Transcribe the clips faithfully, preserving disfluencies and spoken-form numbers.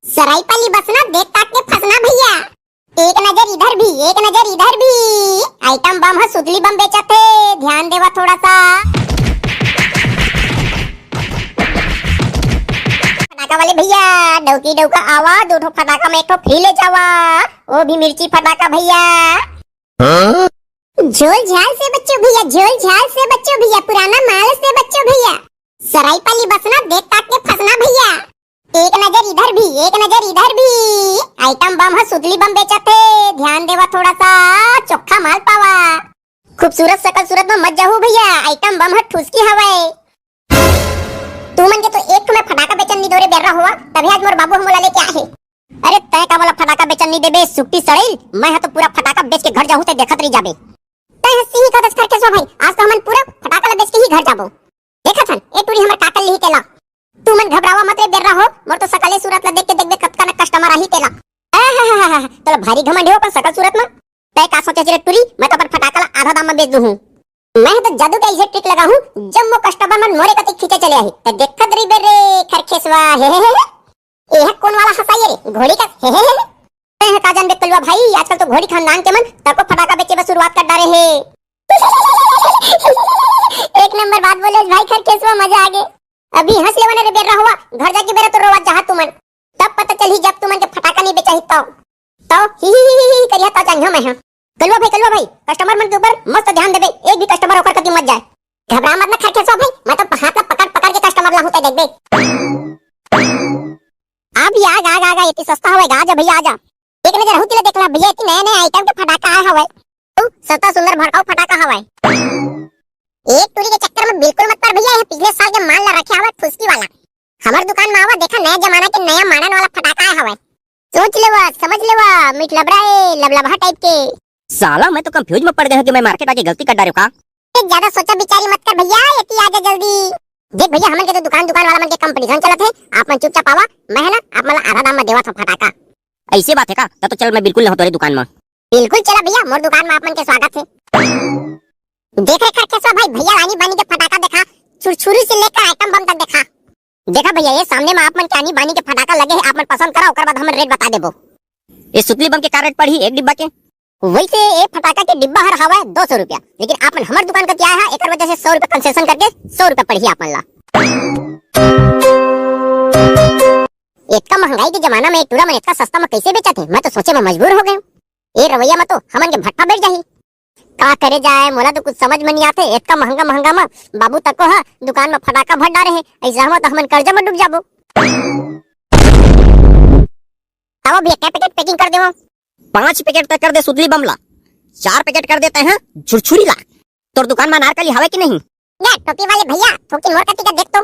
सराईपाली बसना, देख ताक के फसना भैया। एक नजर इधर भी, एक नजर इधर भी। आइटम बम ह, सुतली बम बेचत हे, ध्यान देवा थोड़ा सा। फटाका वाले भैया, डौकी डौका आवा, दो ठो फटाका में एक ठो फ्री ले जावा, वो भी मिर्ची फटाका भैया। हाँ? झोल झाल से बच्चों भैया, झोल झाल से बच्चों भैया, पुराना माल से बच्चों भैया। सराईपाली बसना, देख ताक के फसना भैया। एक नजर इधर भी, एक नजर इधर भी। आइटम बम ह, सुतली बम बेचत हे, ध्यान देवा थोड़ा सा, चोखा माल पावा। खूबसूरत सकल सूरत में मत जाहू भैया, आइटम बम ह ठुसकी हवय। तुमन के तो एक ठो मैं फटाका बेचन नी दो रे बेर्रा होवा, तभी आज मोर बाबू ह मोला लेके आए हे। अरे तय का वाला फटाका बेचन नी देबे, सुट्टी सड़ैल, मैं ह तो पूरा फटाका बेच के घर जाहूं, तय देखत रही जाबे। तय ह सिही कदस करके सो भाई, आज तो हमन पूरा फटाका ला बेच के ही घर जाबो। देखत हन, ए टूरी हमर का कर लिही तेला। तुमन घबरावा मत रे बेर्रा हो, मोर तो सकले सूरत ला देख के देखबे कतका न कस्टमर आही तेला। आहाहाहा, तोला भारी घमंड हे अपन सकल सूरत में। तय का सोचे रे टूरी, मैं तो अपन फटाका ला आधा दाम में बेच दूहूं। मैं तो जादू के ऐसे ट्रिक लगाहूं, जम्मो कस्टमर मन मोरे कति खींचे चले आही। त देखत रहिबे रे खरखेसवा, हे, हे, हे, हे। एह कोन वाला हंसाई रे, घोड़ी का, हे, हे, हे, हे। तैं ह का जानबे कलुआ भाई, आजकल तो घोड़ी खानदान के मन तको फटाका बेचे बर शुरुआत कर डारे हे। एक नंबर बात बोले भाई खरखेसवा, मजा आ गे। अभी हंस लेवा ना रे बेर्रा होवा, घर जाके बेरा तो रोवा चाहत तुमन। तब पता चलही जब तुमन के फटाका नहीं बेचाही तब। तो ही ही ही ही ही करिया तो जानियो मैं ह। कलुआ भाई, कलुआ भाई, कस्टमर मन के ऊपर मस्त ध्यान देबे, एक भी कस्टमर ओकर कति मत जाए। घबरा मत ना खरखेसवा भाई, मैं तो हाथ ला पकड़ पकड़ के कस्टमर ला हूं ते देखबे। आ भैया, आ गा, आ गा, आ गा, एती सस्ता हवय गा, आजा भैया, आजा। एक नजर हूं तिला देख ला भैया, एती नया नया आइटम के फटाका आए हवय। अउ सस्ता सुंदर भड़काऊ फटाका हवय। एक टूरी के चक्कर में बिल्कुल मत पड़ भैया, ये पिछले साल के माल ला रखे हवय ठुसकी वाला। हमर दुकान में आवा, देखा नया जमाना के नया मॉडर्न वाला फटाका आए हवय। सोच लेवा, समझ लेवा, मीठ लबड़ा ए, लबलबहा टाइप के। साला, मैं तो कंफ्यूज में पड़ गया हूँ कि मैं मार्केट आके गलती कर डारे हूँ का। ए, ज्यादा सोचा बिचारी मत कर भैया, एती आजा जल्दी। देख भैया, हमन के तो दुकान, दुकान वाला मन के कंपटीशन चलत हे, आप मन चुपचाप आवा, मैं है ना, आप मन ला आधा दाम में देवत हूँ फटाका। ऐसे बात है का? तब तो चल, मैं बिल्कुल नहीं हूँ तोरे दुकान में। बिल्कुल चला भैया, मोर दुकान में आप मन के स्वागत है। देख रे खरखेसवा भाई, भैया आनी बानी के फटाका देखा, छुरछुरी से लेकर आइटम बम तक देखा। देखा भैया, ये सामने में आप मन के आनी बानी के फटाका लगे हैं, आप मन पसंद करा, ओकर बाद हमन रेट बता देबो। ये सुतली बम के का रेट पड़ही एक डिब्बा के? वैसे ये फटाका के डिब्बा हर हवा है दो सौ रुपया, लेकिन आप मन हमर दुकान कति आए हा, एकर वजह से सौ रुपया कंसेशन करके सौ रुपया पड़ही आप मन ला। इतना महंगाई के जमाना में टूरा मन इतना सस्ता में कैसे बेचत हे? मैं तो सोचे में मजबूर हो गए हूँ। ये रवैया में तो हमन के भट्ठा बैठ जाही। का करे जाए, मोला तो कुछ समझ में नहीं आते। इतना महंगा महंगा में बाबू तको ह दुकान में फटाका भर डारे हे, ऐसा हम तो हमन कर्जा में डूब जाबो। तब भैया, क्या पैकेट पैकिंग कर देवो? पांच पैकेट तक कर दे सुतली बमला, चार पैकेट कर देते हैं झुरझुरी ला। तोर दुकान में अनारकली हवे कि नहीं? या टोपी वाले भैया, थोकी मोर कति का देख तो।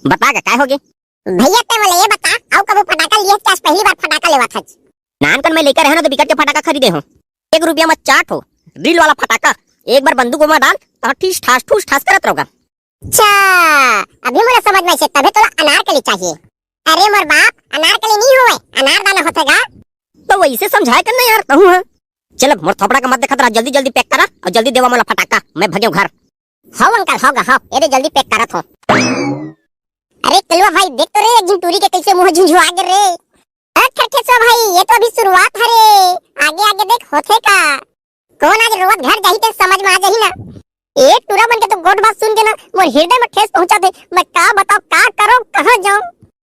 बता गा, काय हो गे? भैया, ते मोला ये बता, अउ कभू फटाका लिए हस कि आज पहली बार फटाका लेवत हस? नानकन में लइका रहे ना, तो बिकट के फटाका खरीदे हो। एक रुपया में चार ठो रील वाला फटाका, एक बार बंदूक में डाल, तो ठीस ठास, ठूस ठास करत रहोगा। अच्छा, अभी मोला समझ में आइसे, तभे तोला अनारकली चाहिए। अरे मोर बाप, अनारकली नहीं होवे, अनारदाना होथे गा। तो वैसे समझाए कर ना यार, तहूँ है। चल, अब मोर थोपड़ा का मत देखत रहा, जल्दी जल्दी पैक करा और जल्दी देवा मोला फटाका, मैं भगेव घर। हव अंकल, हव गा, हव, ये दे जल्दी पैक करत हो। अरे कलुआ भाई, देख तो रे, एक झिन टूरी के कैसे मुंह झुंझुआ गे रे। अरे खरखेसवा भाई, ये तो अभी शुरुआत हरे, आगे आगे देख होथे का। कौन आज रोवत घर जाही ते समझ में आ जाही ना। ए टूरा मन के तो गोठ बात सुन के ना मोर हृदय में ठेस पहुंचा थे। मैं का बताओ, का करो, कहाँ जाऊं?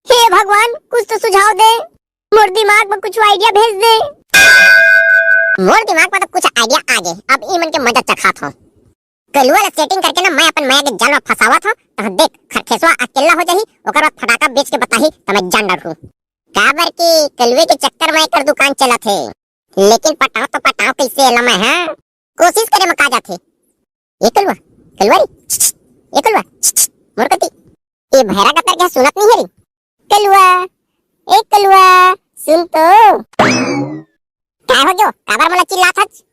हे भगवान, कुछ तो सुझाव दे, मोर दिमाग में कुछ आइडिया भेज दे। मोर दिमाग में तो कुछ आइडिया आ गे, अब ई मन के मजा चखात हो। कलुआ ला सेटिंग करके ना मैं अपन मया के जाल में फंसावत हो। तहाँ देख, खरखेसवा अकेला हो जाही, ओकर बाद फटाका बेच के बताही, त मैं जान डरहूं। काबर कि कलुए के चक्कर में एकर दुकान चलत हे। लेकिन पटाव तो पटाव कैसे एला मैं, हाँ? कोशिश करे में का जाथे। ए कलुआ, कलुआ रे, छ, छ, ए कलुआ, छ, छ, मोर कति। ए भैरा का तरह सुनत नहीं है रे। कलुआ, ए कलुआ, सुन तो। का हो गयो? काबर मोला चिल्लात हच?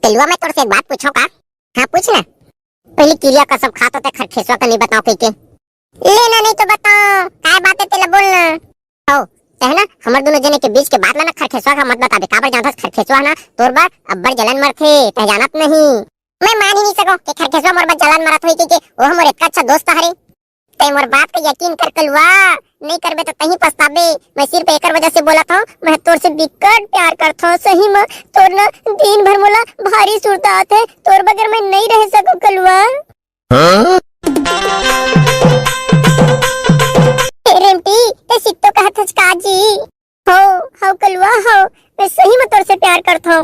कलुआ, मैं तोर से एक बात पूछो का? हाँ, पूछ ना। पहली किरिया कसम खा तो ते खरखेसवा का नहीं बताओ कह के। ले ना, नहीं तो बताओ, काय बात है तेला बोल ना। हो, ते है ना, हमर दोनों जने के बीच के बात ला ना खरखेसवा का मत बताबे, काबर जानथस खरखेसवा ना तोर बर अब्बड़ जलन मरथे, ते जानत नहीं। मैं मान ही नहीं सको कि खरखेसवा मोर बर जलन मरत होई के, के वो मोर इतना अच्छा दोस्त हरे। तैं मोर बात के यकीन कर कलुआ, नहीं करबे तो तहीं पछताबे। मैं सिर्फ एकर वजह से बोलत हूँ, मैं तोर से बिकट प्यार करत हूँ सही में। तोर ना दिन भर मोला भारी सुरता आथे, तोर बगैर मैं नहीं रह सकूँ कलुआ। हाँ? ए रेमटी, तैं सित्तो कहत हस का जी? हो, हो कलुआ हो, मैं सही में तोर से प्यार करत हूँ।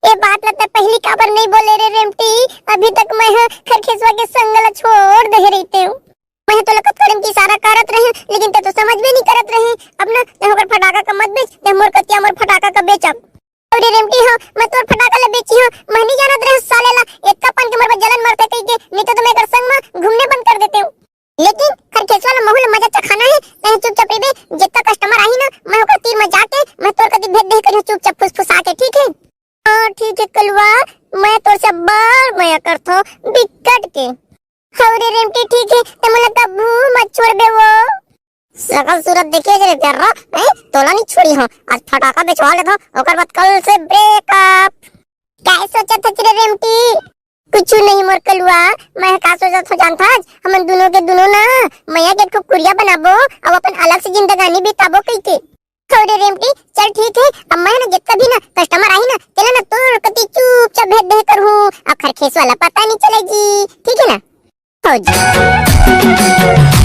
ए बात ला तैं पहली काबर नहीं बोले रे रेमटी? अभी तक मैं ह खरखेसवा के संग ला छोड़ दे रहितेंव। मैं ह तोला कतका दिन के इशारा करत रहे, लेकिन तैं तो समझबे नहीं करत रहे। अब ना तैं ओकर फटाका का मत बेच, तैं मोर कतिया मोर फटाका का बेच अब। अरे रेमटी हो, मैं तोर फटाका ला बेची हूँ, मैं नहीं जानत रहे साले ला, इतना पन के मोर बर जलन मरते कही के, नहीं तो, तो मैं एकर संग में घूमने बंद कर देतेंव। लेकिन खरखेसवा ला महू ला मजा चखाना है, तैं चुपचाप रहिबे, जितना कस्टमर आही ना, मैं ओकर तीर में जाके, मैं तोर कती भेज दे करियो चुपचाप फुसफुसा के, ठीक है? हाँ, ठीक है कलुआ, मैं तोर से बड़ मया करत हूँ, बिकट के। हव रे रेमटी, ठीक है, तैं मोला कभू मत छोड़बे वो। सकल सूरत देखे जे रे जर्रा, हैं? तोला नहीं छोड़ी हूँ, आज फटाका बेचवा लेत हूँ, ओकर बाद कल से ब्रेकअप। काय सोचत हस रे रेमटी? कुछ नहीं मोर कलुआ, मैं का सोचत हूँ जानथस, हमन दोनों के दोनों ना मया के खूब कुरिया बनाबो, अब अपन अलग से जिंदगानी बिताबो कहिके। छोरे रेमटी, चल ठीक है, अब मैं ना जितना भी ना कस्टमर आही ना, तेला ना तोर कती चुपचाप भेज दे करहूँ, अब खरखेस वाला पता नहीं चलेगी, ठीक है ना? हो जी।